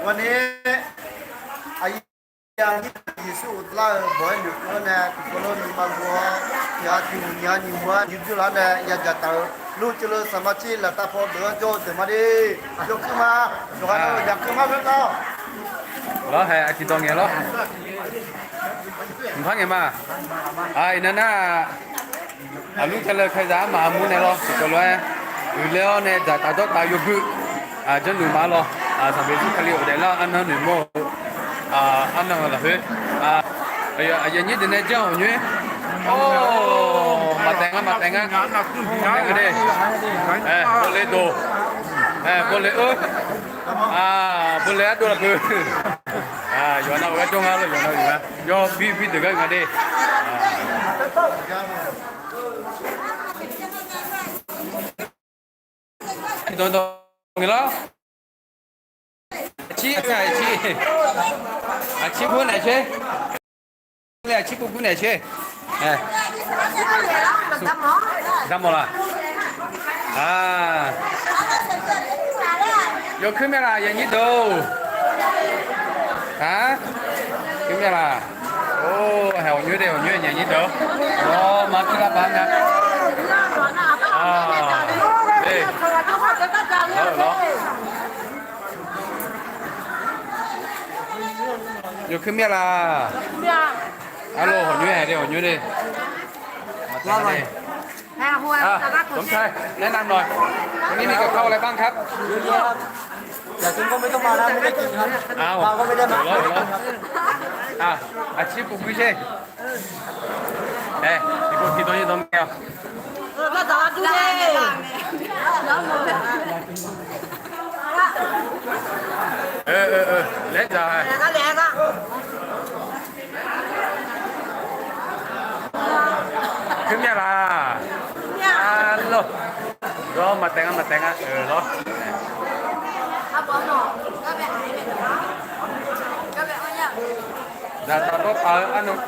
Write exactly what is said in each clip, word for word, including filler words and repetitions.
Aqyuif aqnyir Yeqsur uqtaf lar-euq bawq-aer noeqkeuv-awr nae tiqkawv lof nuima gu-awr, tiq ghaq tiq hmq nyiq ghaq nyiq hmq-aer nyiq dzoerlar nae yadzaq taf-eu Lof Ceuleun Saqmaqtser laftav paw deuq-anr jawr-eu deuq ma de. Yawkuir ma, yawqghaq na-eu yaqkuir ma khoertav-awq. Lawr hae aqtiqdawq ngaeq lawr. Mqpar ngaeq ma. Iqnan nar, Lof Ceuleun Kalizaq armaf armur nae lawr tiqkawv lof-aer uiqler-awr nae dzaqtaf dawrtaf-eu yawgui janrnuq ma lawr. Sanqpaq Yeqsur Kali ghofdaef lar-eu arnan noeqmawr-eu arnan-eu lafkhoer, aqyuif aqnyir deuq nae janr-eu ghawqnyoer, or, maqtaef nga maqtaef nga. Nar, bawle doq, bawle-eu, bawle ardov lafkhoer, yawqha nav-eu gar jawr nga lawr, yawqha nav-eu gar jawr nga. Yawbir bir deuq gar nga de. Dawq dawq ngaeq lawr. Aqcir, aqcir, aqcir gur naeq caer. Aqcir gur naeq caer. Damawf laq. Yawkuir myav laq, yaqnyir deuq-or. Kuir myav laq. Or, haeq ghawqnyoer de, ghawqnyoer yaqnyir deuq-or. Lawr, maqkuir lar paq nga. Lawr, lawr. Yawkuir myav laq. Arlawr, ghawqnyoer haeq de, ghawqnyoer de. สมชาย แนะนำหน่อย วันนี้มีกับข้าวอะไรบ้างครับ อยากกินก็ไม่ต้องมานะ ไม่ได้กินครับ มาก็ไม่ได้มา Aqcir puq guir caer. Tiqpov tiqdawq nyiq dawq mae-awq. Laer dzaq-a. Kuir myav laq. Arlawr. Lawr, maqtaef nga maqtaef nga. Lawr. Dzaqtaf dawrtaf-eu arnan.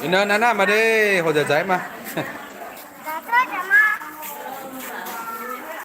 Iqnan nar nar ma de, hawq dzaq dzaq-aer ma.